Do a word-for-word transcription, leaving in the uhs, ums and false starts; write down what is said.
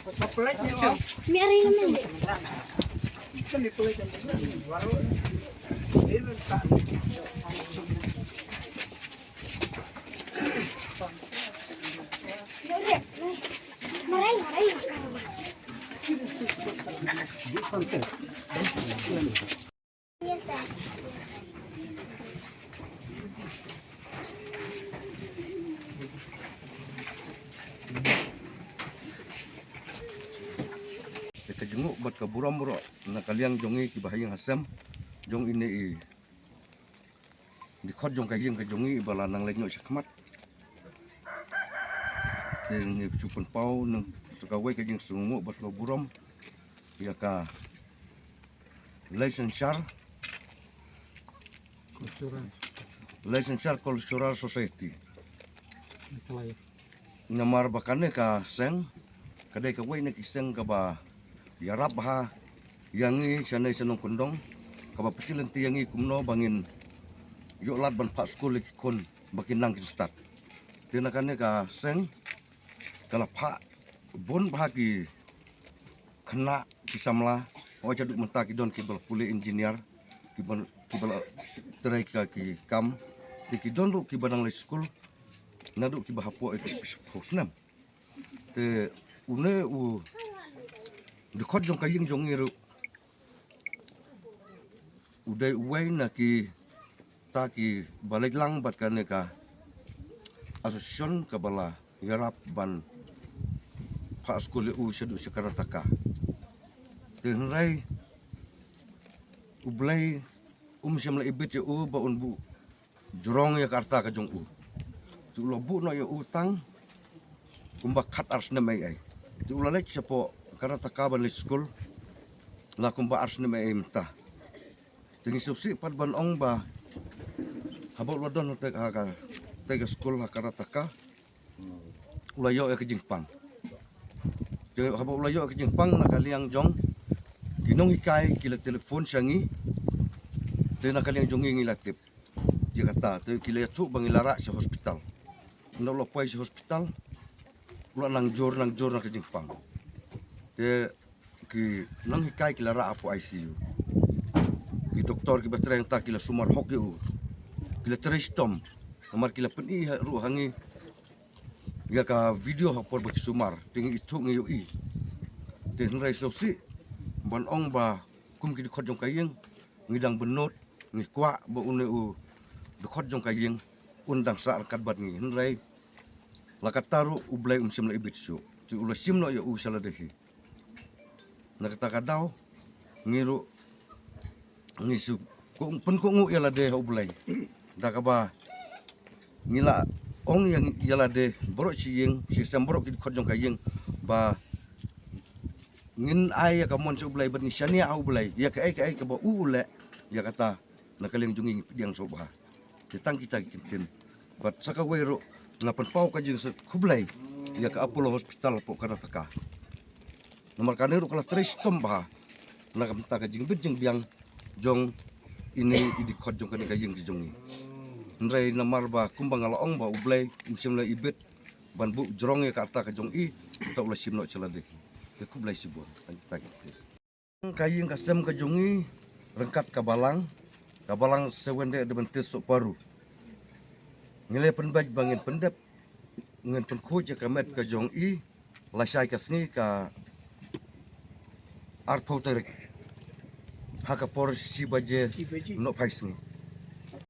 Ka jingngooh bad ka burom ruh na ka liang jong ngi kiba ha ïing ha sem jong ine i dkhot jong ka ïing ka jong ngi ba la nang leit noh shakhmat. Te ngi shu pynpaw na kawei ka jingsngewbha bad ka burom ïa ka Licensure, Licensure Cultural Society. Namar ba kane ka seng ka dei kawei na ki seng kaba ïarap bha ïa ngi shane sha nongkyndong, kaba pynshai lynti ïa ngi kumno ba ngin ïoh lad ban phah skul ïa ki khun ba kin nang kin stad. Te na kane ka seng ka la phah bun bha ki khynnah ki samla, hooid, haduh mynta ki don kiba la pule engineer, kiba, kiba la trei ka ki kam, te ki don ruh kiba dang leit skul naduh kiba hapoh ïa ki shiphew snem. Te une u dkhot jong ka ïing jong ngi ruh u dei uwei na kita kiba leit lang bad kane ka association kaba la ïarap ban phah skul ïa u shaduh sha Karnataka. Te hynrei U Blei um shym la ibit ïa u ba un buh jrong ïa ka rta ka jong u. Te u la buh noh ïa u tang kumba khat ar snem ei ei. Te u la leit shapoh Karnataka ban leit skul la kumba ar snem ei ei mynta. Te ngi sngewsih pat ban ong ba haba u la don ha katei ka skul ha Karnataka u la ïoh ïa ka jingpang. Te haba u la ïoh ïa ka jingpang na ka liang jong ki nonghikai ki la telephone sha ngi. Te na ka liang jong ngi ngi la tip ïa kata, te ki la ïathuh ba ngi la rah sha hospital. Ynda u la poi sha hospital u la nang jur nang jur na ka jingpang. Te ki nonghikai ki la rah hapoh I C U. Ki doktor kiba trei hangta ki la sumar hok ïa u, ki la trei shitom. Namar ki la pyni ruh ha ngi ïa ka video ha por ba ki sumar, te ngi ithuh ngi ïohi. Te hynrei sngewsih ban ong ba kum ki dkhot jong ka ïing ngi dang bynnud, ngi kwah ba une u dkhot jong ka ïing un dang sah ryngkat bad ngi. Hynrei la katta ruh U Blei um shym la ibit shuh. Te u la shim noh ïa u sha la Delhi. Na kata ka daw ngi ruh ngi shu pynkohnguh ïa lade ha U Blei da kaba ngi la ong ïa lade baroh shi ïing shi sem, baroh ki dkhot jong ka ïing ba ngin ai ïa ka mon sha U Blei bad ngi shaniah ha U Blei ïa kaei kaei kaba u u leh. Ïa kata na ka liang jong ngi ngi pdiang sngewbha. Te tang kita ki kyntien bad sa kawei ruh nga pynpaw ka jingsngewkhublei ïa ka Apollo Hospital hapoh Karnataka. Namar kane ruh ka la trei shitom bha na ka bynta ka jingbit jingbiang jong ine i dkhot jong kane ka ïing ka jong ngi. Hynrei namar ba kumba nga la ong ba U Blei um shym la ibit ban buh jrong ïa ka rta ka jong i, te u la shim noh sha la Delhi. Te khublei shibun. Tang kita ki kyntien. Ka ïing ka sem ka jong ngi ryngkat ka balang, ka balang Seventh Day Adventist Sohparu. Ngi la pynbeit ba ngin pyndep, ngin pynkhuid ïa ka met ka jong i lashai ka sngi ka arphew tarik ha ka por shi baje nohphai sngi.